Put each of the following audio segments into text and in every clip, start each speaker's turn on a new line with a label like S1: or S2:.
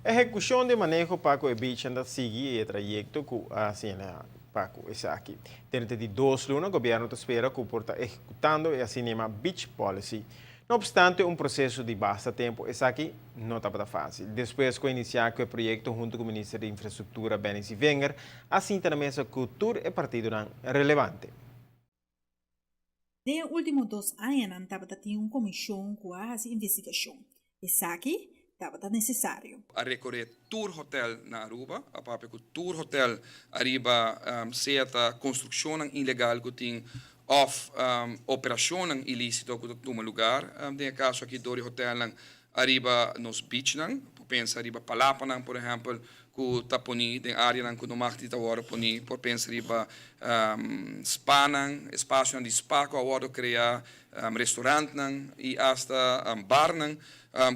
S1: Ehekushon di maneho pa ku e beach ta sigui e trayekto ku a señalá pa ku esaki. Denter di 2 luna gobièrnu ta spera ku por ta ehekutando e asina yamá beach policy. No opstante un proseso di basta tempu, esaki no tabata fásil. Despues ku a inisiá ku e proyekto huntu ku minister di Infrastruktura Benny Sevinger, a sinta na mesa ku tur e partidonan relevante.
S2: Den último 2 añanan tabatin un komishon ku a hasi investigashon. Esaki tabata nesesario.
S3: A rekore tur hotel na Aruba, a papia ku tur hotel ariba sea ta konstrukshon ilegal ku tin òf operashon ilísito ku ta tuma lugá. Den e kaso aki dor di hotel ariba nos beach nan, por pensa ariba palapa nan, por ehèmpel, ku ta poni den área nan ku no mag di ta wòrdu poni, por pensa ariba spa nan, espasio di spa ku a wòrdu kreá, restaurant nan i hasta bar nan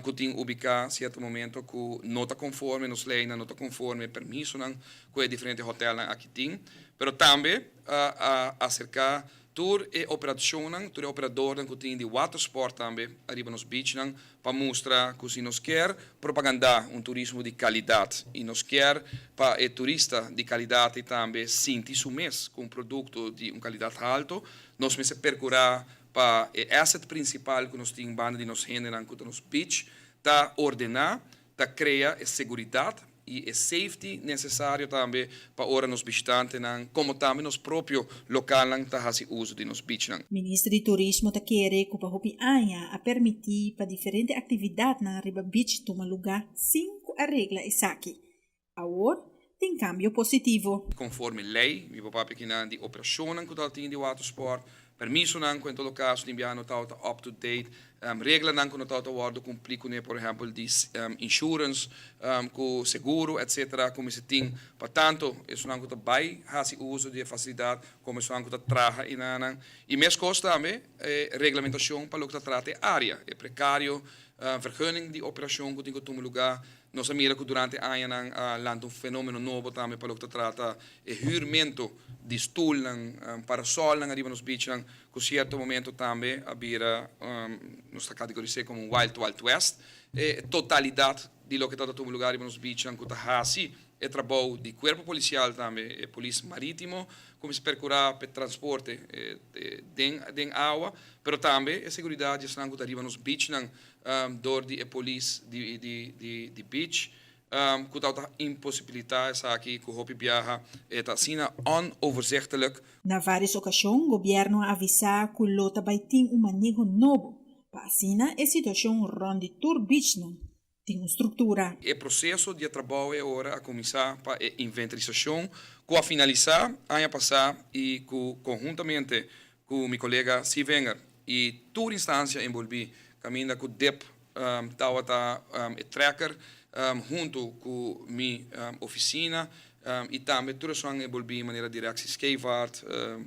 S3: ku tin ubiká sierto momento ku no ta konforme nos lei, no ta konforme permiso nan ku e diferente hotel nan aki tin, pero tambe a aserká tur e operashon nan, tur e operador nan ku tin di watersport tambe ariba nos beach nan, pa mustra ku si nos ke propagandá un turismo di kalidat i nos ke pa e turista di kalidat i tambe sinti su mes ku un produkto di un kalidat haltu, nos mester perkurá pa e asset prinsipal ku nos tin banda di nos hende ku nos beach ta ordená, ta krea e seguridat i e safety nesesario tambe pa ora nos bishitantenan, komo tambe nos propio lokalnan ta hasi uso di nos beach nan.
S2: Minister di Turismo ta kere ku pa hopi aña a permití pa diferente aktividatnan riba beach tuma lugá sin ku a regla esaki. Awor tin kambio positivo.
S3: Konforme lei, mi por papia akinan di operashon ku tin di watersport, permiso nan ku en todo kaso tin no ta up to date, regla nan ku no ta wòrdu kumplí ku, por ehèmpel, di insurance, ku seguro, etc., komo se tin pa tantu esnan ku ta bai hasi uso di fasilidat, komo esnan ku ta traha einan. I meskos tambe reglamentashon pa loke ta trata e área, e prekario, vergunning di operashon ku tin ku tuma lugá. Nos a mira ku durante añanan a lanta un fenómeno nobo tambe pa loke ta trata e huurmento di stoel nan, parasol nan ariba nos beach nan, ku sierto momento tambe a bira, nos ta kategorisá komo un wild wild west. E totalidat di loke ta tuma lugá ariba nos beach nan ku ta hasi e trabou di kuerpo polisial tambe, e polis marítimo, kuminsá perkurá pa transporte den awa, pero tambe e seguridat di esnan ku ta ariba nos beach nan dor di e polis di beach, ku ta imposibilitá esaki ku hopi biaha ta asina onoverzichtelijk.
S2: Na vários okashon, gobièrnu a avisá ku lo ta bai tin un maneho nobo, pa asina e situashon rònt di tur beach nan tin un struktura.
S3: E proseso di trabou awor a kuminsá pa e inventarisashon ku a finalisá aña pasá i ku konhuntamente ku mi kolega Sevinger i tur instansia enbolbí, kaminda ku DIP tabata e tracker huntu ku mi ofisina i tambe tur esnan enbolbí manera Directie Scheepvaart,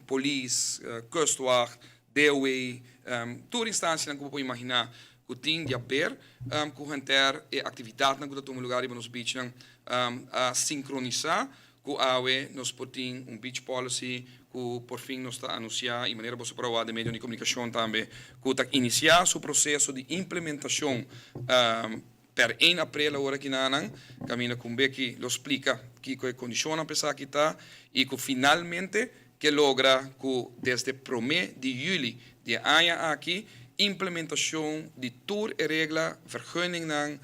S3: polis, kustwacht, DOW, tur instansia ku bo por imaginá ku tin di haber ku henter e aktividatnan ku ta tuma lugá riba nos beach nan, a sinkronisá ku awe nos por tin un beach policy ku por fin nos ta anunsiá i manera bo por a den medio di komunikashon tambe ku ta inisiá su proseso di implementashon per 1 aprel awor akinan, kaminda ku Becky lo splika kiko e kondishonnan pa esaki ta i ku finalmente ke logra ku desde 1 di yüli di aña aki implementashon di tur e regla, vergunning nan,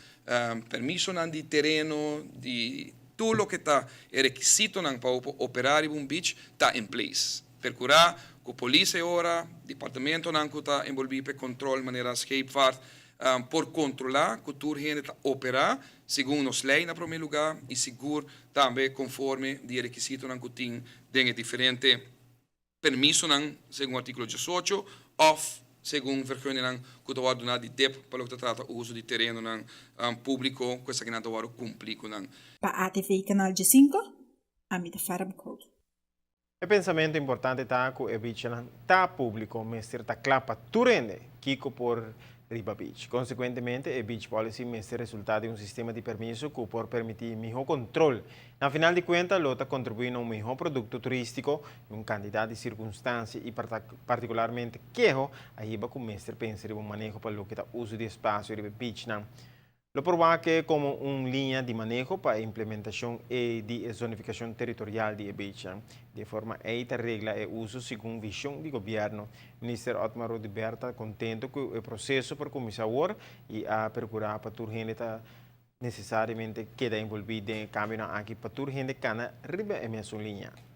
S3: permiso nan di tereno, di tur loke ta e rekisitonan pa operá riba un beach ta in place. Perkurá ku polis ora, departamento nan ku ta envolví pa kontrol manera scheepvaart, por kontrolá ku tur hende ta operá segun nos lei na promé lugá i sigur tambe konforme di rekisitonan ku tin den diferente permisonan segun artíkulo 18 òf segun vergunning ku ta wòrdu di DIP pa loke ta trata uso di tereno nan públiko ku esakinan ta wòrdu kumplí ku nan.
S2: Pa ATV Kanal 5, ami ta Farah Code.
S1: E pensamentu importante ta ku e beach nan ta públiko, mester ta kla pa tur hende kiko por riba beach. Konsekuentemente, e beach policy mester resultá di un sistema di permiso ku por permití mihó kontrol. Na final di kuenta, lo ta kontribuí na un mihó produkto turístiko i un kantidat di sirkunstansia i partikularmente keho a hiba ku mester pensa riba un maneho pa loke ta uso di espasio riba beach nan. Lo por wak e como un liña di maneho pa implementacion di zonificacion territorial di beach. Di forma ey ta regla e uso segun vision di gobierno. Minister Otmar Oduber ta contento cu e proceso por cuminsa awor y a percura pa tur hende ta necesariamente keda envolvi den cambio aki pa tur hende cana riba e mesun liña.